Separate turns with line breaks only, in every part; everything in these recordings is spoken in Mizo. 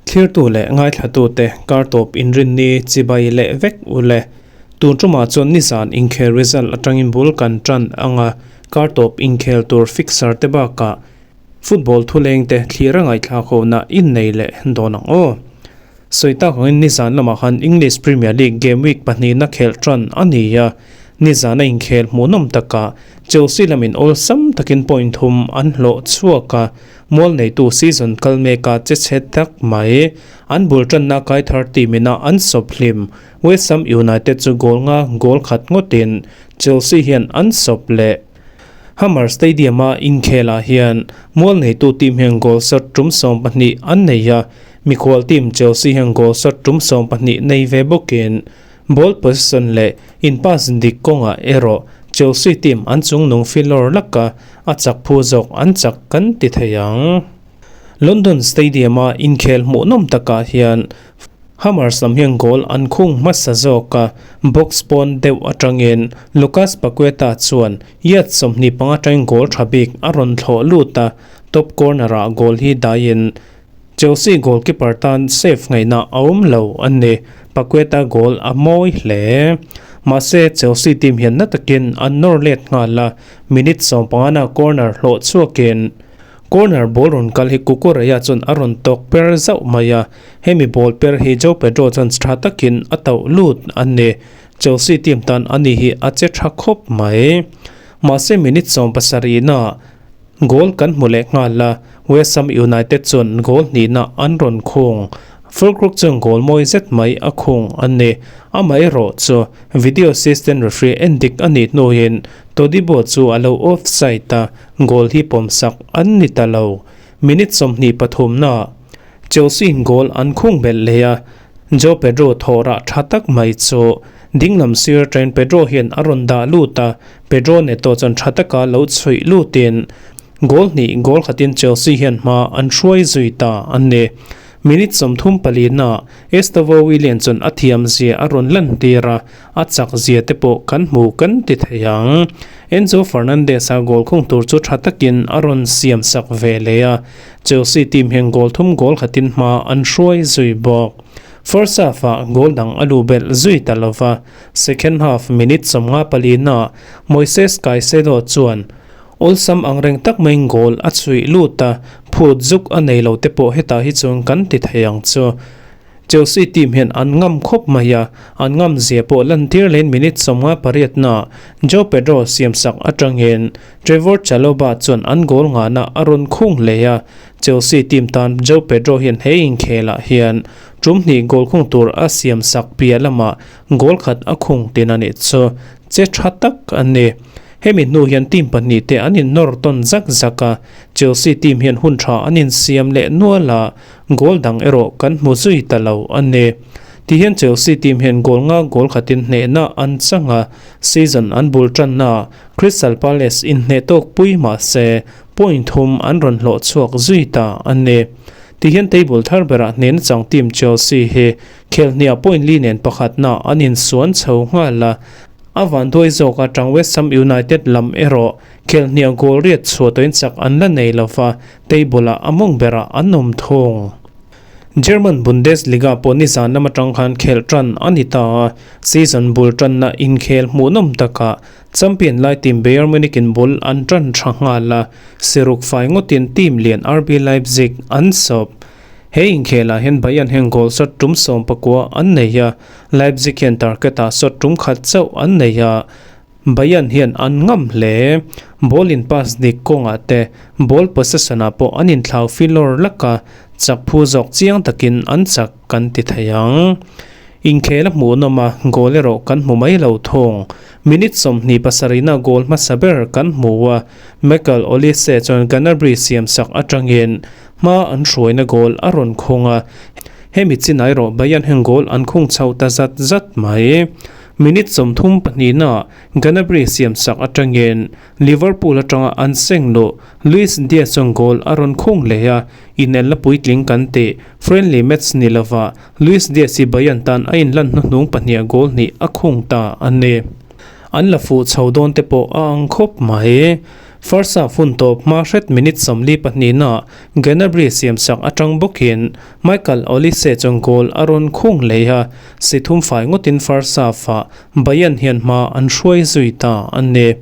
Thlirtu leh ngaithlatute kartawp inrinni chibai leh vek u le. Tun tumah chuan nizan inkhel result atangin bul kan tan ang a, kartawp inkhel tur fixer te bakah football thulengte thlir a ngaihthlak hona innei leh dawn ang aw. Sawi tak angin nizan lamah khan English Premier League game week pahnihna khelh tan a ni a, nizana inkhel hmuhnawm takah Chelsea lamin awlsam takin point thum an hlawh chhuak a, mual neitu season kal meka che chhe tak mai. An bul tanna kai thar team ina an sawp hlim. West Ham United chu goal nga goal khat ngawtin Chelsea hian an sawp leh. Hammer Stadium-a inkhelah hian mual neitu team hian goal shot tum 12 an nei a, mikhual team Chelsea hian goal shot tum 12 nei ve bawkin ball possession leh in pass dik kawngah erawh Chelsea team an chungnung filawr laka a chak phu zawk an chak kan ti thei ang. London Stadium-a inkhel hmuhnawm takah hian Hammers lam hian goal an khung hmasa zawk a, box pawn deuh atangin Lucas Paqueta chuan yard 25 atangin goal tha bik a rawn thlawh lut a, top corner-ah goal hi daiin Chelsea goalkeeper tan save ngaihna a awm lo a ni. Paqueta goal a mawi hle. Mahse, Chelsea team hian na takin an nawr let nghal a, minute 15-ah corner hlawh chhuakin Corner ball rawn kal hi Cucurella chuan a rawn tawk per zauh mai a, hemi ball per hi Joe Pedro chuan tha takin a tauh lut a ni. Chelsea team tan ani hi a che tha khawp mai. Mahse minute 70 na goal kan hmu leh nghal a, West Ham United chuan goal hnihna an rawn khung. Füllkrug chuan goal mawi zet mai a khung a ni. Amaherawh chu video assistant referee en dik a nih hnuin Todibo chu a lo offside a, goal hi pawmsak an ni ta lo. Minute 23 na Chelsea in goal an khung belh leh a, Joe Pedro thawhrah tha tak mai chu dinglam sir Trent Pedro hian a rawn dah lut a, Pedro Neto chuan tha taka lo chhuih lutin goal hnih goal khatin Chelsea hian hma an hruai zui ta a ni. Minute 34 na Estevao Willian chuan a thiam zia a rawn lan tir a, a chak zia te pawh kan hmu kan ti thei ang. Enzo Fernandez a goal khung tur chu tha takin a rawn siam sak ve leh a, Chelsea team hian goal thum goal khatin hma an hruai zui bawk. First half ah goal dang a lu belh zui ta lova, second half minute 54 na Moises Caicedo chuan awlsam angreng tak maiin goal a chhuih lut a, phut zuk a nei lo te pawh hetah hi chuan kan ti thei ang chu. Chelsea team hian an ngam khawp mai a, an ngam zia pawh lantir lehin minute 58 na Joe Pedro siam sak atangin Trevor Chalobah chuan an goal ngahna a rawn khung hle a, Chelsea team tan Joe Pedro hian he inkhelah hian tum hnih goal khung tur a siam sak piah lamah goal khat a khung tin a nih chu che tha tak a ni. Hemi hnu hian team pahnih te an innawr tawn zak zak a, Chelsea team hian hun tha an insiam leh nual a, goal dang erawh kan hmu zui ta lo a ni. Tihian Chelsea team hian goal nga goal khatin hnehna an chang a, season an bul tanna Crystal Palace inhneh tawk pui mah se point thum an rawn hlawh chhuak zui ta a ni. Tihian table thar berah hnehna chang team Chelsea hi khelhniah point li nen pakhatna an insuan chho nghal a, a van duai zawk atang West Ham United lam erawh khelhniah goal riat chhuah tawhin chak an la nei lova, table ah a mawng berah an awm thung. German Bundesliga pawh nizan lam atang khan khelh tan a ni ta a, season bul tanna inkhel hmuhnawm takah champion lai team Bayern Munich in bul an tan tha nghal a, siruk fai ngawtin team lian RB Leipzig an sawp. He inkhelah hian Bayern hian goal shot tum 19 an nei a, Leipzig hian target ah shot tum khat chauh an nei a, Bayern hian an ngam hle. Ball in pass dik kawngah te ball possession ah pawh an inthlau filawr laka chak phu zawk chiang takin an chak kan ti thei ang. Inkhel a hmuhnawm a, goal erawh kan hmu mai lo thung. Minute 27 na goal hmasa ber kan hmu a, Michael Olise chuan Gnabry siam sak atangin hma an hruaina goal a rawn khung a, hemi chinai erawh Bayern hian goal an khung chho ta zat zat mai. Minute 32 na Gnabry siam sak atangin Liverpool atanga an seng luh Luis Diaz chuan goal a rawn khung leh a, inelna puitling kan ti. Friendly match ni lova Luis Diaz hi Bayern tan a inlan hnuhnung pahniha goal hnih a khung ta a ni. An la fuh chho dawn te pawh a ang khawp mai. First half hun tawp hma hret minute 42 naah Gnabry siamsak atang bawkin Michael Olise chuan goal a rawn khung leh a, si thum fai ngawtin first half ah Bayern hian hma an hruai zui ta a ni.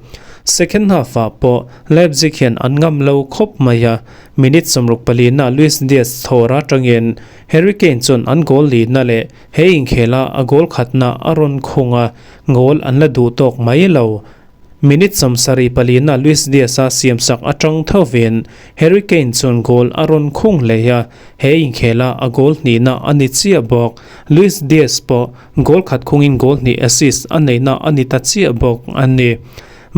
Second half ah pawh Leipzig hian an ngam lo khawp mai a, minute 64 naah Luis Diaz thawr atangin Harry Kane chuan an goal lihna leh he inkhela a goal khatna a rawn khung a, goal an la duh tawk mai lo. Minute 74 naah Luis Diaz-a siamsak atang thovin Harry Kane chuan goal a rawn khung leh a, he inkhela a goal hnihna a ni chiah bawk. Luis Diaz pawh goal khat khungin goal hnih assist a neihna a ni ta chiah bawk a ni.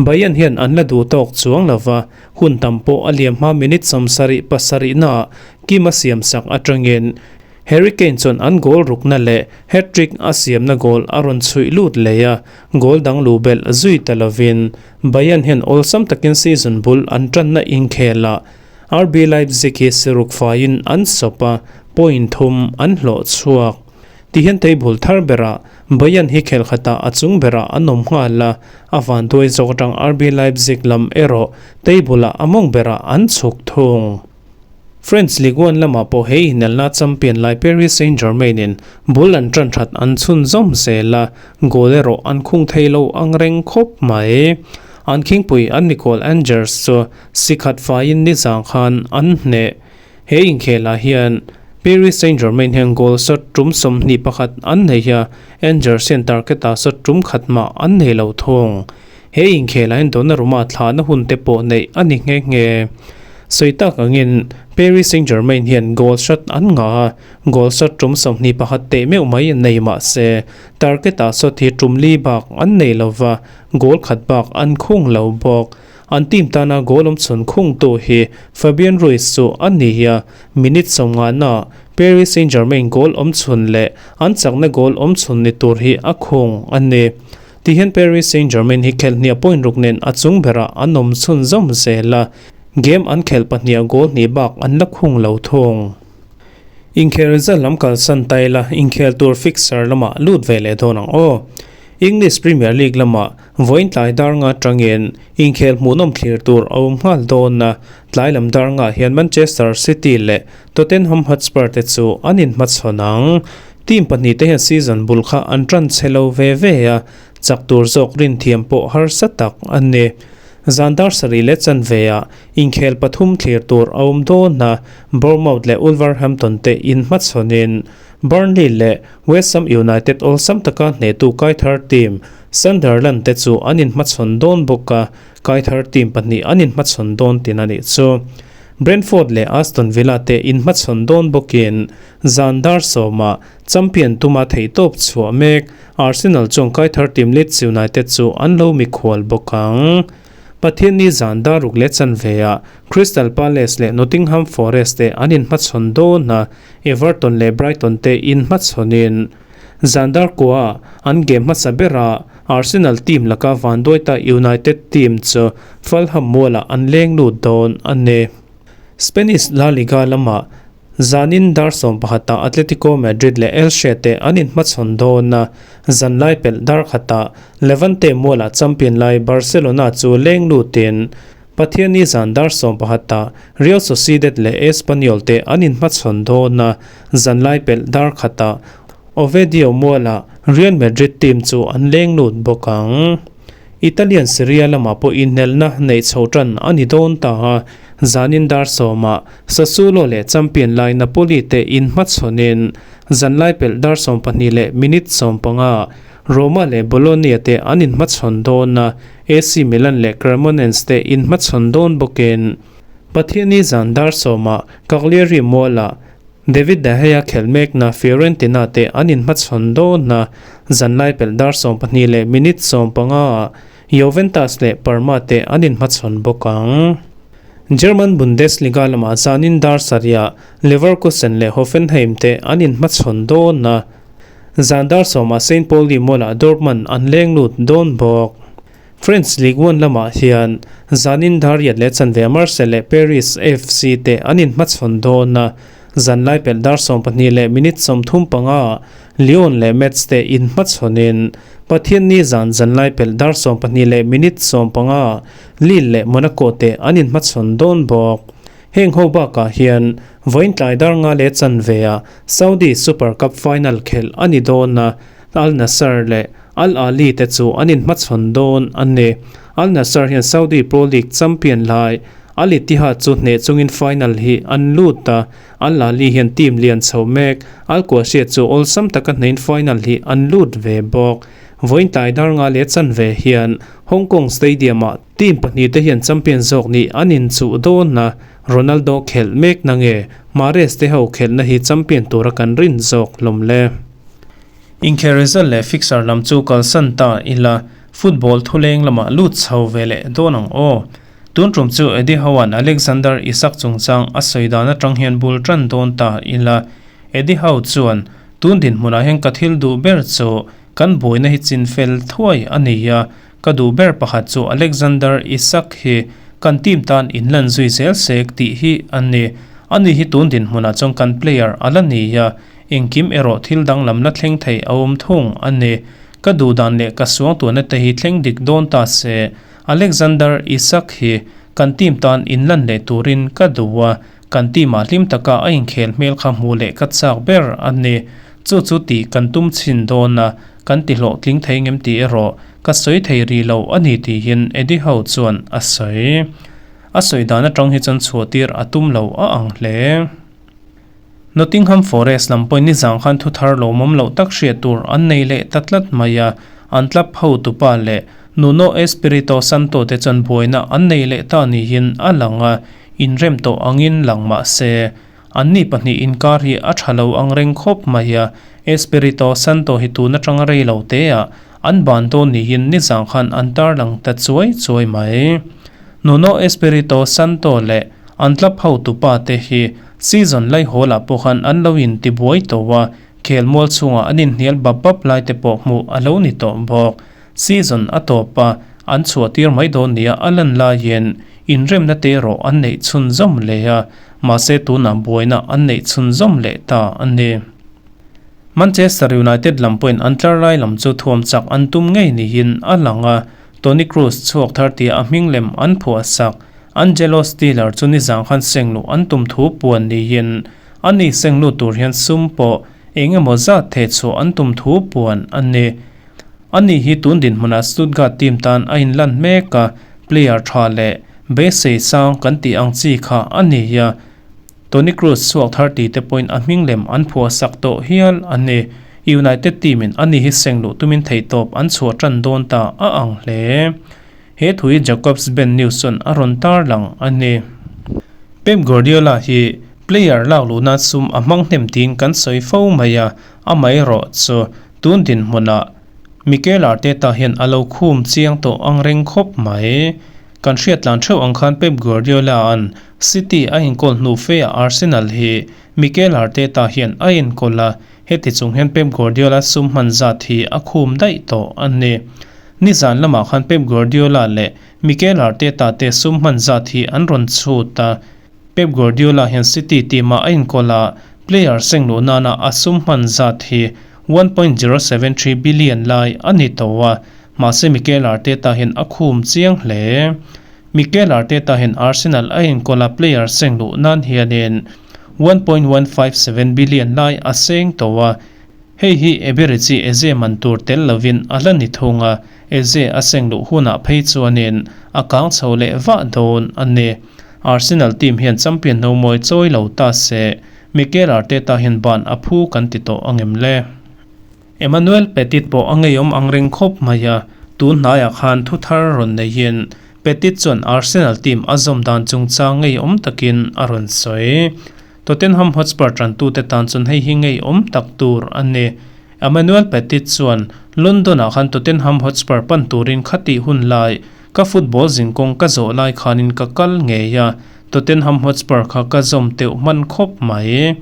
Bayern hian an la duh tawk chuang lova, hun tam pawh a liam hma minute 77 naah Kim a siamsak atangin Harry Kane chuan an goal rukna leh hat-trick a siamna goal a rawn chhuih lut leh a, goal dang luh belh zui ta lovin Bayern hian awlsam takin season bul an tanna inkhelah RB Leipzig hi siruk faiin an sawp a, point thum an hlawh chhuak. Tihian table thar berah Bayern hi khel khatah a chung berah an awm nghal a, a vanduai zawk atang RB Leipzig lam erawh table-ah a mawng berah an chhuk thung. French Ligue 1 lamah pawh he inelna champion lai Paris Saint-Germain in bul an tan that an chhunzawm zel a, goal erawh an khung thei lo ang reng khawp mai. An khingpui an mikhual Angers chu si khat faiin nizang khan an hneh. He inkhelah hian Paris Saint-Germain hian goal shot tum 21 an nei a, Angers hian target-ah shot tum khat mah an nei lo thung. He inkhelah hian Donnarumma thlahna hun te pawh neih a ni nghe nghe. Sawi tak angin Paris Saint-Germain hian goal shot an ngah a, goal shot tum 21 teh meuh mai nei mah se, target-ah shot hi tum li bak an nei lova, goal khat bak an khung lo bawk. An team tana goal awm chhun khungtu hi Fabian Ruiz chu a ni a, minute 50 naah Paris Saint-Germain goal awm chhun leh an chakna goal awm chhun ni tur hi a khung a ni. Tihian Paris Saint-Germain hi khelh hniah point ruk nen a chung berah an awm chhunzawm zel a, game an khelh pahniha goal hnih bak an la khung lo thung. Inkhel result lam kalsan ta ila, inkhel tur fixture lamah lut ve leh dawn ang aw. English Premier League lamah vawiin tlai dar nga atangin inkhel hmuhnawm thlir tur a awm nghal dawn a, tlai lam dar ngah hian Manchester City leh Tottenham Hotspur te chu an inhmachhawn ang. Team pahnih te hian season bul kha an tan chhe lo ve ve a, chak tur zawk rin thiam pawh harsa tak a ni. Zan dar sarih leh chanve ah inkhel pathum thlir tur a awm dawn a, Bournemouth leh Wolverhampton te inhmachhawnin Burnley leh West Ham United awlsam taka hnehtu Kaithar team Sunderland te chu an inhmachhawn dawn bawk a, Kaithar team pahnih an inhmachhawn dawn tin a nih chu. Brentford leh Aston Villa te inhmachhawn dawn bawkin zan dar sawmah champion tuma theihtawp chhuah mek Arsenal chuan Kaithar team Leeds United chu an lo mikhual bawk ang. Pathianni zan dar ruk leh chanveah Crystal Palace leh Nottingham Forest te an inhmachhawn dawn a, Everton leh Brighton te inhmachhawnin zan dar kuaah an game hmasa berah Arsenal team laka Vanduaita United team chu Fulham mualah an leng lut dawn a ni. Spanish La Liga lamah zanin dar 11ah Atletico Madrid leh Elche te an inhmachhawn dawn a, zan lai pelh dar khatah Levante mualah champion lai Barcelona chu leng lutin Pathianni zan dar 11ah Real Sociedad leh Espanyol te an inhmachhawn dawn a, zan lai pelh dar khatah Ovidio mualah Real Madrid team chu an leng lut bawk ang. Italian Serie A lamah pawh inhelna neih chho tan a ni dawn ta a, zanin dar 10ah Sassuolo leh champion lai Napoli te inhmachhawnin zan lai pelh dar 12 leh minute 15 Roma leh Bologna te an inhmachhawn dawn a, AC Milan leh Cremonese te inhmachhawn dawn bawkin Pathianni zan dar 10ah Cagliari mualah David De Gea khelh mekna Fiorentina te an inhmachhawn dawn a, zan lai pelh dar 12 leh minute 15ah Juventus leh Parma te an inhmachhawn bawk ang. German Bundesliga lamah zanin dar sarihah Leverkusen leh Hoffenheim te an inhmachhawn dawn a, zan dar 10ah Saint Pauli mualah Dortmund an leng lut dawn bawk. French Ligue 1 lamah hian zanin dar riat leh chanve Marseille leh Paris FC te an inhmachhawn dawn a, zan lai pelh dar 12 leh minute 35ah. Lyon leh Metz te inhmachhawnin Pathianni zan zanlai pelh dar 12 leh minute 15 Lille leh Monaco te an inhmachhawn dawn bawk. Heng ho bakah hian vawiin tlai dar nga leh chanve ah Saudi Super Cup final khelh a ni dawn a, Al Nassr leh Al Ahly te chu an inhmachhawn dawn a ni. Al Nassr hian Saudi Pro League champion lai Al Ittihad chu hneh chungin final hi an lut a, Al Ahly hian team lian chho mek Al Quashia chu awlsam taka hnehin final hi an lut ve bawk. Vawiin tlai dar nga leh chanve hian Hong Kong Stadium-ah Team pahnihte hian champion zawk nih an inchuh dawn a, Ronaldo khelh mek na nge Mahrez te ho khelhna hi champion tura kan rin zawk hlawm le. Inkhel result leh fixture lam chu kalsan ta ila, football thuleng lamah lut chho ve leh dawn ang aw. Tun tum chu Eddie Howe-a'n Alexander Isak chungchang a sawi dan atang hian bul tan dawn ta ila. Eddie Howe chuan, Tun dinhmunah hian ka thil duh ber chu kan buaina hi chinfel thuai a ni a, Ka duh ber pakhat chu Alexander Isak hi kan team tan inlan zui zel sek tih hi a ni. Ani hi tun dinhmunah chuan kan player a la ni a, engkim erawh thil danglam la thleng thei a awm thung a ni. Ka duh dan leh ka suangtuahna te hi thleng dik dawn ta se, Alexander Isak hi kan team tan inlan leh turin ka duh a, kan team ah hlim taka a inkhel hmel kha hmuh leh ka chak ber a ni. Chu chu tih kan tum chhin dawn a, Kan ti hlawhtling thei ngem tih erawh ka sawi thei rih lo a ni tihin Eddie Howe chuan a sawi. A sawi dan atang hi chuan chhuahtir a tum lo a ang hle. Nottingham Forest lam pawhin nizang khan thu thar lawmawm loh tak hriat tur an nei leh ta tlat mai a, an club hotupa leh Nuno Espirito Santo te chuan buaina an nei leh ta niin a lang a, inrem tawh angin lang mah se. Anni pahnih inkar hi a tha lo ang reng khawp mai a, Espirito Santo hi tun atanga rei lo te ah an ban dawn niin nizang khan an tarlang ta chuai chuai mai. Nuno Espirito Santo leh an club hotupa te hi season laihawl ah pawh khan an lo in ti buai tawh a, khelmual chhungah an inhnial bap bap lai te pawh hmuh a lo ni tawh bawk. Season a tawp a, an chhuah tir mai dawn nia a lan laiin inremna te erawh an neih chhunzawm leh a, mahse tunah buaina an neih chhunzawm leh ta a ni. Manchester United lam pawhin an tlar lai lam chu thuam chak an tum ngei niin a lang a, Toni Kroos chhuak thar tia a hming lem an phuah sak Angelo Stiller chu nizang khan sengluh an tum thu puan niin ani senglut tur hian sum pawh eng emaw zat theh chhuah an tum thu puan a ni. Ani hi tun dinhmunah Stuttgart team tan a inlan mek a, player tha leh beisei sang kan tih ang chi kha a ni a. Toni Kroos chhuak thar ti te pawhin a hming lem an phuah sak tawh hial a ni. United team in ani hi seng luh tumin theihtawp an chhuah tan dawn ta a ang hle. He thu hi Jacobs Ben News chuan a rawn tarlang a ni. Pep Guardiola hi player lak luhna sum a hmang hnem tiin kan sawi fo mai a, amaherawh chu Tun dinhmunah Mikel Arteta hian a lo khum chiang tawh ang reng khawp mai. Kan hriat tlan theuh ang khan Pep Guardiola-a'n City a inkawl hnu feah Arsenal hi Mikel Arteta hian a inkawl a, heti chung hian Pep Guardiola sum hman zat hi a khum daih tawh a ni. Nizan lamah khan Pep Guardiola leh Mikel Arteta te sum hman zat hi an rawn chhut a, Pep Guardiola hian City team-ah a inkawl a, player seng luh nana a sum hman zat hi 1.073 billion lai a ni tawh a, mahse Mikel Arteta hian a khum chiang hle. Mikel Arteta hian Arsenal a inkawl a, player seng luh nan hianin 1.157 billion lai a seng tawh a, hei hi Eberechi Eze man tur tel lovin a la ni thung a, Eze a seng luh hunah phei chuanin a kang chho leh vah dawn a ni. Arsenal team hian champion no mawi chawi lo ta se, Mikel Arteta hian ban a phu kan ti tawh angem le? Emmanuel Petit pawh a ngeiawm ang reng khawp mai a, tun hnaiah khan thu thar rawn neihin Petit chuan Arsenal team a zawm dan chungchang ngeiawm takin a rawn sawi. Tottenham Hotspur tantute tan chuan hei hi ngeiawm tak tur a ni. Emmanuel Petit chuan London-ah khan Tottenham Hotspur pan turin khatih hun lai ka football zinkawng ka zawh lai khanin ka kal ngei a, Tottenham Hotspur kha ka zawm teuh hman khawp mai.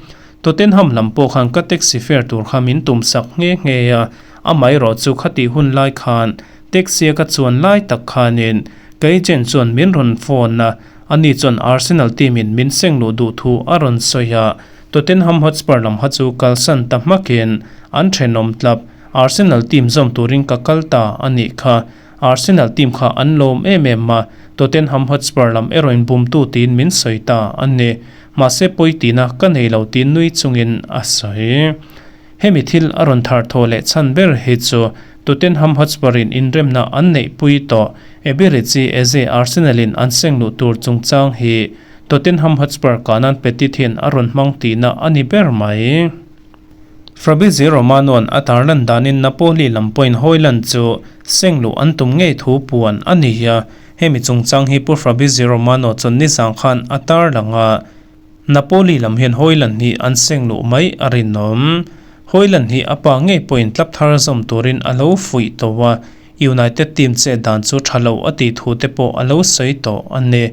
Tottenham lam pawh khan ka taxi fare tur kha min tum sak nghe nghe a, amaherawh chu khatih hun lai khan taxi-a ka chuan lai tak khanin ka agent chuan min rawn phone a, ani chuan Arsenal team-in min seng luh duh thu a rawn sawi a. Tottenham Hotspur lam kha chu kalsan ta hmakin an thenawm tlap. Arsenal team zawm turin ka kal ta a nih kha. Arsenal team kha an lawm em em a, Tottenham Hotspur lam erawhin bumtu tiin min sawi ta a ni. Mahse pawi tina ka nei lo tiin nui chungin a sawi. Hemi thil a rawn thar thaw leh chhan ber hi chu Tottenham Hotspur in inremna an neihpui tawh Eberechi Eze Arsenal in an seng luh tur chungchang hi Tottenham Hotspur kanan Petit hian a rawn hmang tihna a ni ber mai. Fabrizio Romano-a'n a tarlan danin Napoli lam pawhin Hojlund chu seng luh an tum ngei thu puan a ni a, hemi chungchang hi Pu Fabrizio Romano chuan nizang khan a tarlang a, Napoli lam hian Hojlund hi an seng luh mai a rinawm. Hojlund hi a pa ngei pawhin tlap thar zawm turin a lo fuih tawh a, United team chet dan chu tha lo a tih thu te pawh a lo sawi tawh a ni.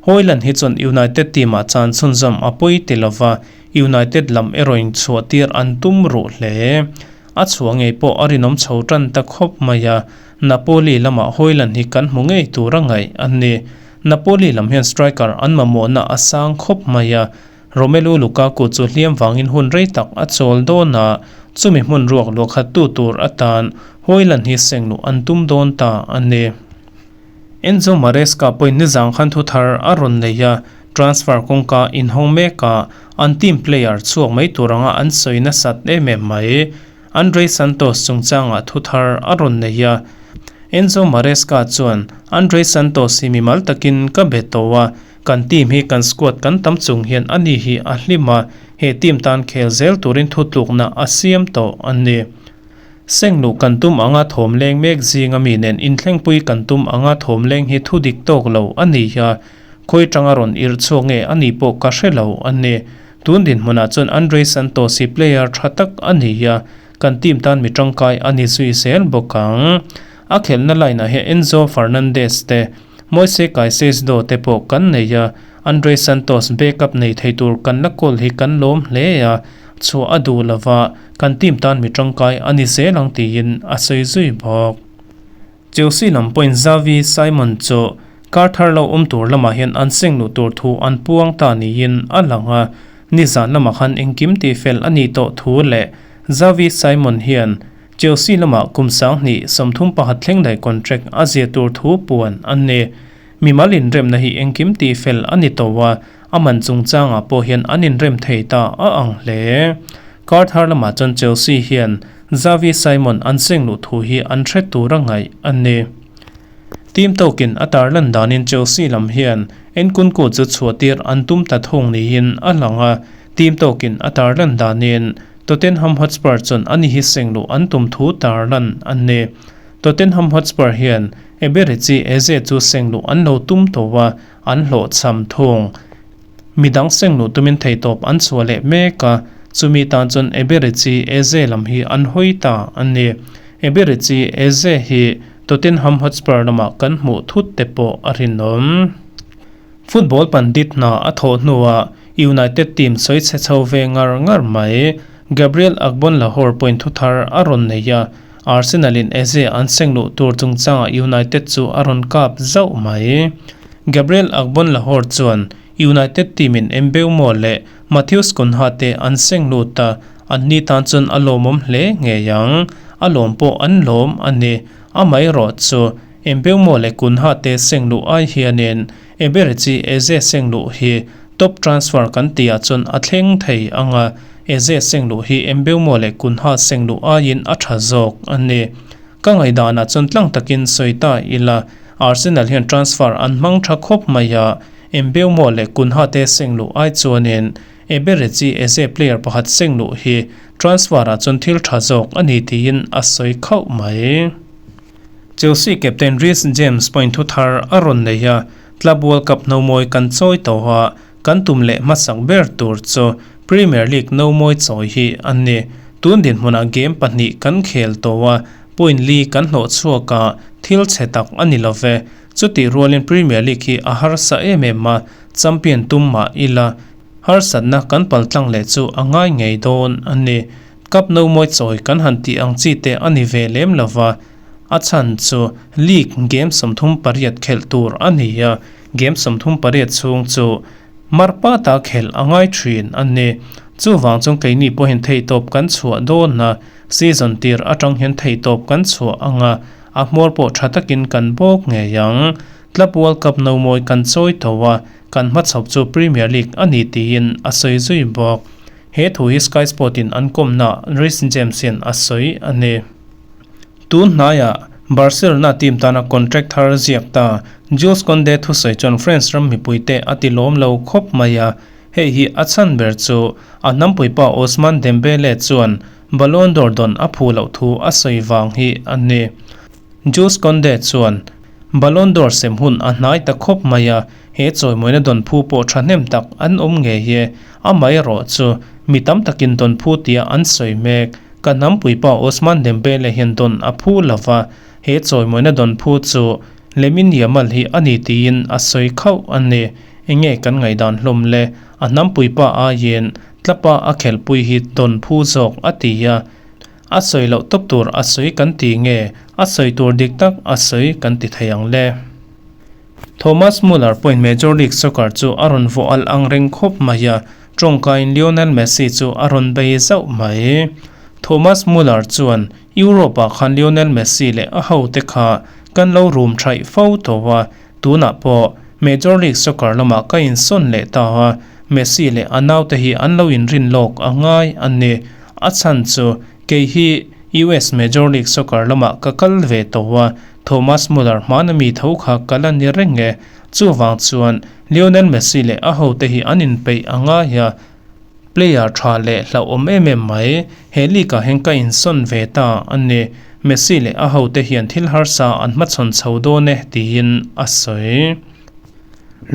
Hojlund hi chuan United team-ah chan chhunzawm a pawi ti lova, United lam erawhin chhuah tir an tum ruh hle. A chhuah ngei pawh a rinawm chho tan ta khawp mai a, Napoli lamah Hojlund hi kan hmu ngei tur a ngaih a ni. Napoli lam hian striker an mamawhna a sang khawp mai a, Romelu Lukaku chu hliam vangin hun rei tak a chawl dawn a, chumi hmun ruak luah khat tu tur atan Hojlund hi seng luh an tum dawn ta a ni. Enzo Maresca pawhin nizang khan thu thar a rawn nei a, transfer kawngka inhawng mekah an team player chhuak mai tur anga an sawi nasat em em mai. Andrey Santos chungchangah thu thar a rawn nei a, Enzo Maresca chuan, Andrey Santos hi mimal takin ka be tawh a, kan team hi kan squad kan tam chung hian ani hi a hlim a, he team tan khel zel turin thutlukna a siam tawh a ni. Sengluh kan tum anga thawm leng mek zinga mi nen inthlengpui kan tum anga thawm leng hi thu dik tawk lo a ni a, khawi tanga rawn irh chhuak nge a nih pawh ka hre lo a ni. Tun dinhmunah chuan Andrey Santos hi player tha tak a ni a, kan team tan mi tangkai a ni zui zel bawk ang. A khelhna line ah hian Enzo Fernandez te, Moise Caicedo te pawh kan nei a, Andrey Santos backup nei thei tur kan la kawl hi kan lawm hle a, chhuah a duh lova kan team tan mi tangkai a ni zel ang tiin a sawi zui bawk. Chelsea lam pawhin Xavi Simon chu kar thar lo awm tur lamah hian an seng luh tur thu an puang ta niin a lang a, nizan lamah khan engkim tihfel a nih tawh thu leh Xavi Simon hian Chelsea lamah kum 2031 thleng daih contract a zia tur thu puan a ni. Mimal inremna hi engkim tihfel a ni tawh a, a man chungchangah pawh hian an inrem thei ta a ang hle. Kar thar lamah chuan Chelsea hian Xavi Simon an seng luh thu hi an hre tur a ngaih a ni. Team tawkin a tarlan danin Chelsea lam hian Nkunku chu chhuahtir an tum ta thung niin a lang a, team tawkin a tarlan danin Tottenham Hotspur chuan ani hi seng luh an tum thu tarlan a ni. Tottenham Hotspur hian Eberechi Eze chu seng luh an lo tum tawh a, an hlawhchham thung. Midang seng luh tumin theihtawp an chhuah leh mek a, chumi tan chuan Eberechi Eze lam hi an hawi ta a ni. Eberechi Eze hi Tottenham Hotspur lamah kan hmuh thut te pawh a rinawm. Football pandit hna a thawh hnuah United team sawi chhe chho ve ngar ngar mai. Gabriel Agbonlahor pawhin thu thar a rawn nei a, Arsenal in Eze an seng luh tur chungchangah United chu a rawn kap zauh mai. Gabriel Agbonlahor chuan United team in Mbeumo leh Matheus Cunha te an seng lut a, anni tan chuan a lawmawm hle ngei ang. A lawm pawh an lawm a ni. Amaherawh chu Mbeumo leh Cunha te seng luh ai hianin Eberechi Eze seng luh hi top transfer kan tihah chuan a thleng thei ang a, Eze seng luh hi Mbeumo leh Cunha seng luh aiin a tha zawk a ni. Ka ngaihdanah chuan tlang takin sawi ta ila, Arsenal hian transfer an hmang tha khawp mai a, Mbeumo leh Cunha te seng luh ai chuanin Eberechi Eze player pakhat seng luh hi transfer ah chuan thil tha zawk a ni tiin a sawi khauh mai. Chelsea captain Reece James pawhin thu thar a rawn nei a, Club World Cup nomawi kan chawi tawh a, kan tum leh hmasak ber tur chu Premier League nomawi chawi hi a ni. Tun dinhmunah game pahnih kan khel tawh a, point li kan hlawh chhuak a, thil chhe tak a ni lo ve. Chutih rualin Premier League hi a harsa em em a, champion tum mah ila harsatna kan paltlang leh chu a ngai ngei dawn a ni. Cup no mawi chawi kan han tih ang chi te a ni ve lem lo va, a chhan chu league game 38 khelh tur a ni a, game 38 chhung chu marpata khelh a ngai thin a ni. Chuvang chuan keini pawhin theihtawp kan chhuah dawn a, season tir atang hian theihtawp kan chhuah ang a, a hmawr pawh tha takin kan bawk ngei ang. Club World Cup no mawi kan chawi tho a, kan hmachhawp chu Premier League a ni tiin a sawi zui bawk. He thu hi Sky Sport in an kawmna Reece James hian a sawi a ni. Tun hnaiah Barcelona team tana contract thar ziak ta Jules Kounde thusawi chuan France ram mipuite a ti lawm lo khawp mai a, hei hi a chhan ber chu a hnampuipa Ousmane Dembele chuan Ballon d'Or dawn a phu loh thu a sawi vang hi a ni. Jules Kounde chuan Ballon d'Or sem hun a hnai ta khawp mai a, he chawimawina dawn phu pawh thahnem tak an awm ngei e, amaherawh chu mi tam takin dawn phu tia an sawi mek. Ka hnampuipa Ousmane Dembele hian dawn a phu lo va, he chawimawina dawn phu chu Lamine Yamal hi a ni tiin a sawi khauh a ni. Enge kan ngaihdan hlawm le? A hnampuipa aiin tlapa a khelhpui hi dawn phu zawk a ti a. A sawi loh tawp tur a sawi kan ti nge? A sawi tur dik tak a sawi kan ti thei ang le? Thomas Muller pawhin Major League Soccer chu a rawn vawh alh ang reng khawp mai a, tawngkaiin Lionel Messi chu a rawn bei zauh mai. Thomas Muller chuan, Europe-ah khan Lionel Messi leh a hote kha kan lo rum thaih fo tawh a, tunah pawh Major League Soccer lamah ka insawn leh ta a, Messi leh a naute hi an lo inrin lawk a ngai a ni. A chhan chu kei hi US Major League Soccer lamah ka kal ve tawh a, Thomas Muller hmana mi tho kha ka la ni reng e. Chuvang chuan Lionel Messi leh a hote hi an inpeih a ngai a, player tha leh hlauhawm em em mai. He league ah hian ka insawn ve ta a ni. Messi leh a hote hian thil harsa an hmachhawn chho dawn e, tiin a sawi.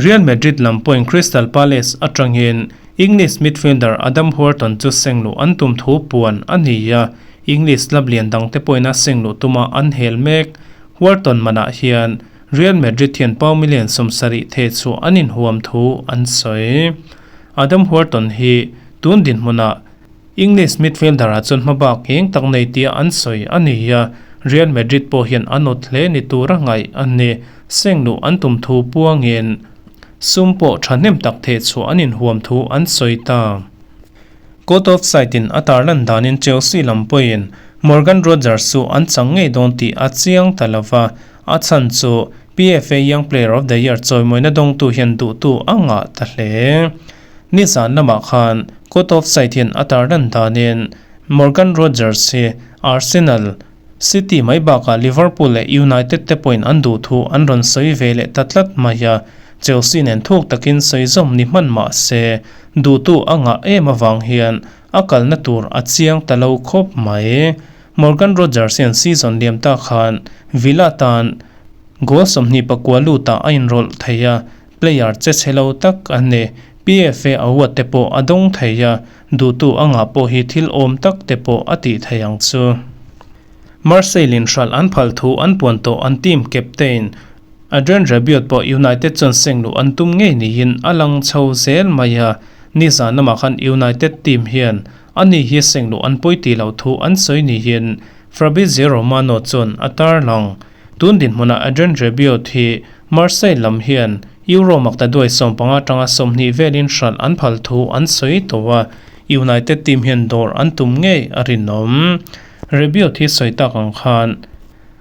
Real Madrid lam pawhin Crystal Palace atangin English midfielder Adam Wharton chu sengluh an tum thu puan a ni a, English club lian dangte pawhin a sengluh tuma an hel mek. Wharton manah hian Real Madrid hian pau million 70 theh chhuah an inhuam thu an sawi. Adam Wharton hi tun dinhmunah English midfielder-ah chuan hmabak eng tak nei tia an sawi a ni a, Real Madrid pawh hian an awt hle ni tura ngaih a ni. Sengluh an tum thu puangin sum pawh thahnem tak theh chhuah an inhuam thu an sawi ta. Court of Sight-in a tarlan danin Chelsea lam pawhin Morgan Rogers chu an chang ngei dawn tih a chiang ta lo va, a chhan chu PFA Young Player of the Year chawimawina dawngtu hian duhtu a ngah ta hle. Nizan lamah khan Court of Sight hian a tarlan danin Morgan Rogers hi Arsenal, City mai bakah Liverpool leh United te pawhin an duh thu an rawn sawi ve leh ta tlat mai a, Chelsea nen thuk takin sawi zawm ni hman mah se, duhtu a ngah em avang hian a kalna tur a chiang ta lo khawp mai. Morgan Rogers hian season liam ta khan Villa tan goal 29 lutah a inrawlh thei a, player che chhe lo tak a ni. PFA award te pawh a dawng thei a, Duhtu a ngah pawh hi thil awm tak te pawh a tih thei ang chu. Marseille in hralh an phal thu an puan tawh an team captain Adrien Rabiot pawh United chuan sengluh an tum ngei niin a lang chho zel mai a, nizan lamah khan United team hian ani hi sengluh an pawi tih loh thu an sawi niin Fabrizio Romano chuan a tarlang. Tun dinhmunah Adrien Rabiot hi Marseille lam hian Euro maktaduai 15 atanga 20 velin hralh an phal thu an sawi tawh a, United team hian dawr an tum ngei a rinawm. Rabiot hi sawi tak ang khan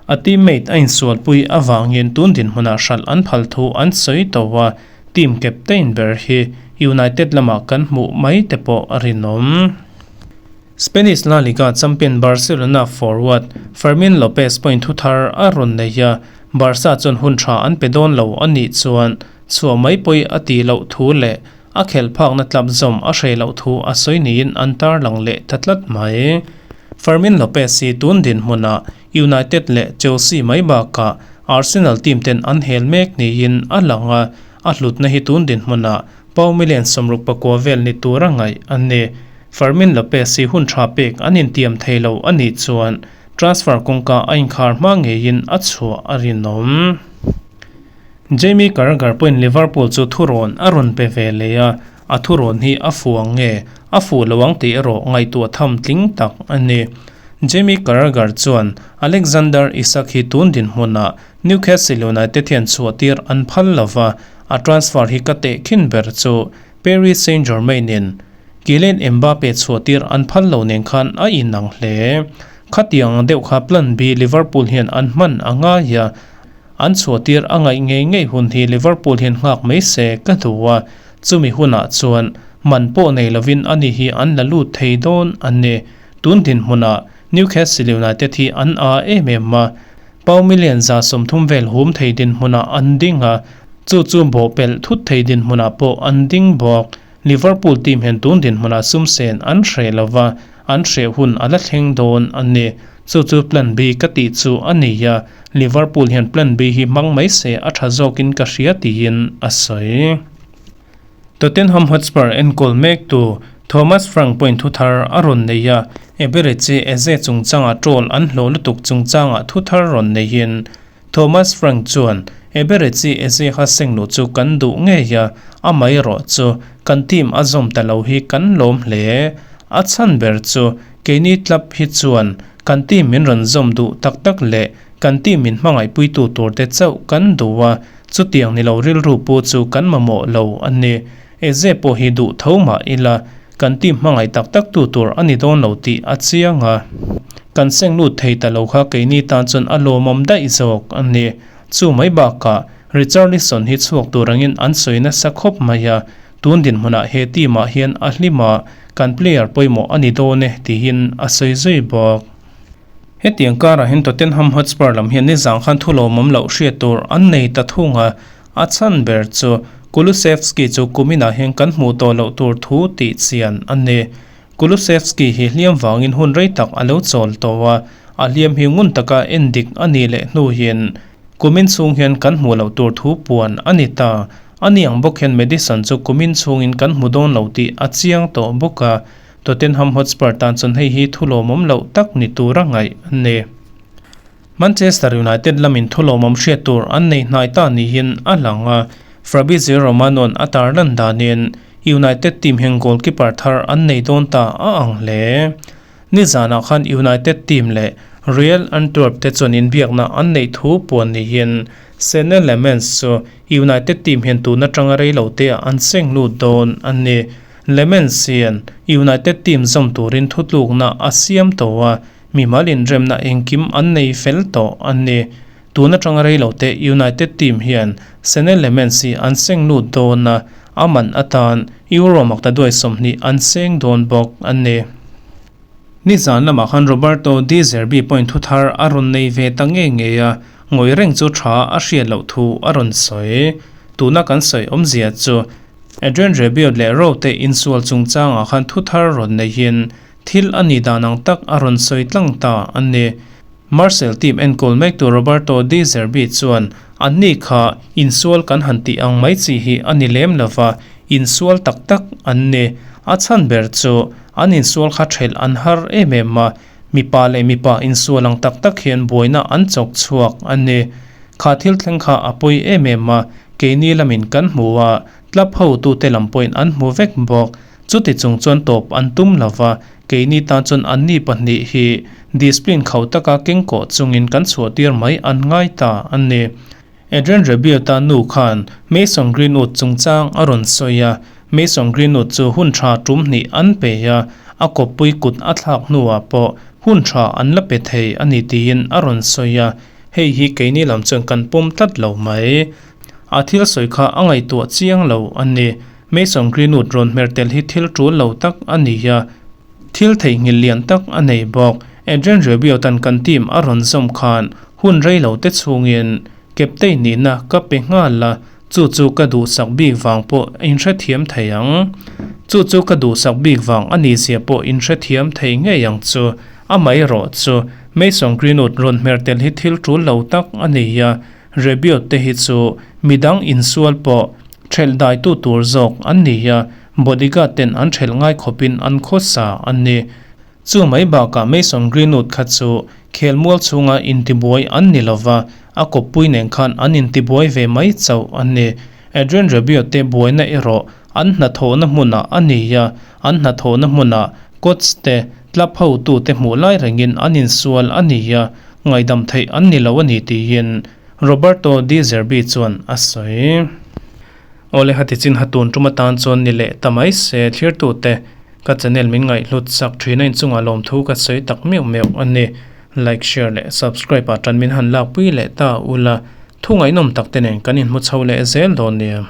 a teammate a insualpui avangin tun dinhmunah hralh an phal thu an sawi tawh a, team captain ber hi United lamah kan hmuh mai te pawh a rinawm. Spanish La Liga champion Barcelona forward Fermin Lopez pawhin thu thar a rawn nei a, Barca chuan hun tha an pe dawn lo a nih chuan chhuah mai pawi a tih loh thu leh a khelh phakna tlap zawm a hreh loh thu a sawi niin an tarlang leh ta tlat mai. Fermin Lopez hi tun dinhmunah United leh Chelsea mai bakah Arsenal team ten an hel mek niin a lang a, a hlutna hi tun dinhmunah pau million 69 vel ni tura ngaih a ni. Fermin Lopez hi hun tha pek an intiam thei lo a nih chuan transfer kawngka a inkhar hma ngeiin a chhuah a rinawm. Jamie Carragher pawhin Liverpool chu thurawn a rawn pe ve leh a, a thurawn hi a fu ang nge a fuh lo ang tih erawh ngaihtuah tham tling tak a ni. Jamie Carragher chuan Alexander Isak hi tun dinhmunah Newcastle United hian chhuahtir an phal lo va, a transfer hi ka tehkhin ber chu Paris Saint-Germain in. Kylian Mbappe chhuahtir an phal lo nen khan a inang hle. Khatiang deuh kha Plan B Liverpool hian an hman a ngai a, an chhuahtir a ngaih ngei ngei hun hi Liverpool hian nghak mai se ka duh a, chumi hunah chuan man pawh nei lovin ani hi an la lut thei dawn a ni. Tun dinhmunah Newcastle United hi an a em em a, Pau million 30 vel hum thei dinhmunah an ding a, chu chu bawhpelh thut thei dinhmunah pawh an ding bawk. Liverpool team hian tun dinhmunah sum sen an hreh lova, an hreh hun a la thleng dawn a ni. Chu chu Plan B ka tih chu a ni a, Liverpool hian Plan B hi hmang mai se a tha zawkin ka hria tiin a sawi. Tottenham Hotspur enkawl mektu Thomas Frank pawhin thu thar a rawn nei a, Eberechi Eze chungchanga troll an hlawh lutuk chungchanga thu thar rawn neihin Thomas Frank chuan, Eberechi Eze kha sengluh chu kan duh ngei a, amaherawh chu kan team a zawm ta lo hi kan lawm hle. A chhan ber chu keini club hi chuan kan team min rawn zawm duh tak tak leh kan team min hmangaihpuitu turte chauh kan duh a, Chutiang ni lo rilru pu chu kan mamawh lo a ni. Eze pawh hi duh tho mah ila, kan team hmangaih tak tak tu tur a ni dawn lo tih a chiang a. Kan seng lut thei ta lo kha keini tan chuan a lawmawm daih zawk a ni. Chu mai bakah Richarlison hi chhuak tur angin an sawi nasa khawp mai a, tun dinhmunah he team ah hian a hlim a, kan player pawimawh a ni dawn e tiin a sawi zui bawk. Hetiang karah hian Tottenham Hotspur lam hian nizang khan thu lawmawm loh hriat tur an nei ta thung a, a chhan ber chu Kulusevski chu kuminah hian kan hmuh tawh loh tur thu tih chian a ni. Kulusevski hi hliam vangin hun rei tak a lo chawl tawh a, a hliam hi ngun taka en dik a nih leh hnu hian kumin chhung hian kan hmuh loh tur thu puan a ni ta. A ni ang bawk hian Maddison chu kumin chhungin kan hmu dawn lo tih a chiang tawh bawk a. Tottenham Hotspur tan chuan hei hi thu lawmawm loh tak ni tura ngaih a ni. Manchester United lamin thu lawmawm hriat tur an nei hnai ta niin a lang a, Fabrizio Romano-a'n a tarlan danin United team hian goalkeeper thar an nei dawn ta a ang hle. Nizanah khan United team leh Real Antwerp te chuan inbiakna an neih thu puan niin Senne Lammens chu United team hian tun atanga reiloteah an seng lut dawn a ni. Lemens hian United team zawm turin thutlukna a siam tawh a, mimal inremna engkim an nei fel tawh a ni. Tun atanga reilote United team hian Senne Lemens hi an seng lut dawn a, a man atan Euro maktaduai 20 an seng dawn bawk a ni. Nizan lamah khan Roberto De Zerbi pawhin thu thar a rawn nei ve ta ngei ngei a, ngawih reng chu tha a hriat loh thu a rawn sawi. Tuna kan sawi awmzia chu Adrien Rabiot leh Rowe te insual chungchangah khan thu thar rawn neihin thil a nih dan ang tak a rawn sawi tlang ta a ni. Marseille team enkawl mektu Roberto De Zerbi chuan anni kha insual kan han tih ang mai chi hi a ni lem lova, insual tak tak an ni. A chhan ber chu an insual kha thelh an har em em a, mipa leh mipa insual ang tak tak hian buaina an chawk chhuak a ni. Kha thil thleng kha a pawi em em a, keini lamin kan hmu a, club hotute lam pawhin an hmu vek bawk. Chuti chung chuan tawp an tum lo va, keini tan chuan anni pahnih hi discipline khauh taka kengkawh chungin kan chhuahtir mai an ngai ta a ni. Adrien Rabiot-a nu khan Mason Greenwood chungchang a rawn sawi a, Mason Greenwood chu hun tha tum hnih an pe a, a kawppui kut a thlak hnuah pawh hun tha an la pe thei a ni tiin a rawn sawi a, hei hi keini lam chuan kan pawm tlat lo mai. A thil sawi kha a ngaihtuah chiang lo a ni. Mason Greenwood rawn hmer tel hi thil tul lo tak a ni a, thil theihnghilh lian tak a nei bawk. Adrien Rabiot-a'n kan team a rawn zawm khan hun rei lo te chhungin captain nihna ka pe nghal a, chu chu ka duhsak bik vang pawh inhrethiam thei ang. Chu chu ka duhsak bik vang a nih zia pawh inhrethiam thei ngei ang chu. Amaherawh chu Mason Greenwood rawn hmer tel hi thil tul lo tak a ni a, Rabiot te hi chu midang insual pawh Ṭhelh daitu tur zawk an ni a, bodyguard ten an ṭhelh ngai khawpin an khawsa an ni. Chu mai bakah Mason Greenwood kha chu khelmual chhunga intibuai an ni lova, a kawppui nen khan an intibuai ve mai chauh an ni. Adrien Rabiot te buaina erawh an hnathawhna hmunah a ni a, an hnathawhna hmunah coach te, club hotute hmuh lai rengin an insual a ni a, ngaihdam theih an ni lo a ni tiin Roberto De Zerbi chuan a sawi. Awle hati chin hatun tum atan chuan ni leh ta mai se thlirtute. Ka channel min ngaihhlut sak thin a inchungah lawmthu ka sawi tak meuh meuh a ni. Like, share leh subscribe ah tan min han lakpui leh ta ula, thu ngaihnawm tak te nen kan inhmu chho leh zel dawn nia.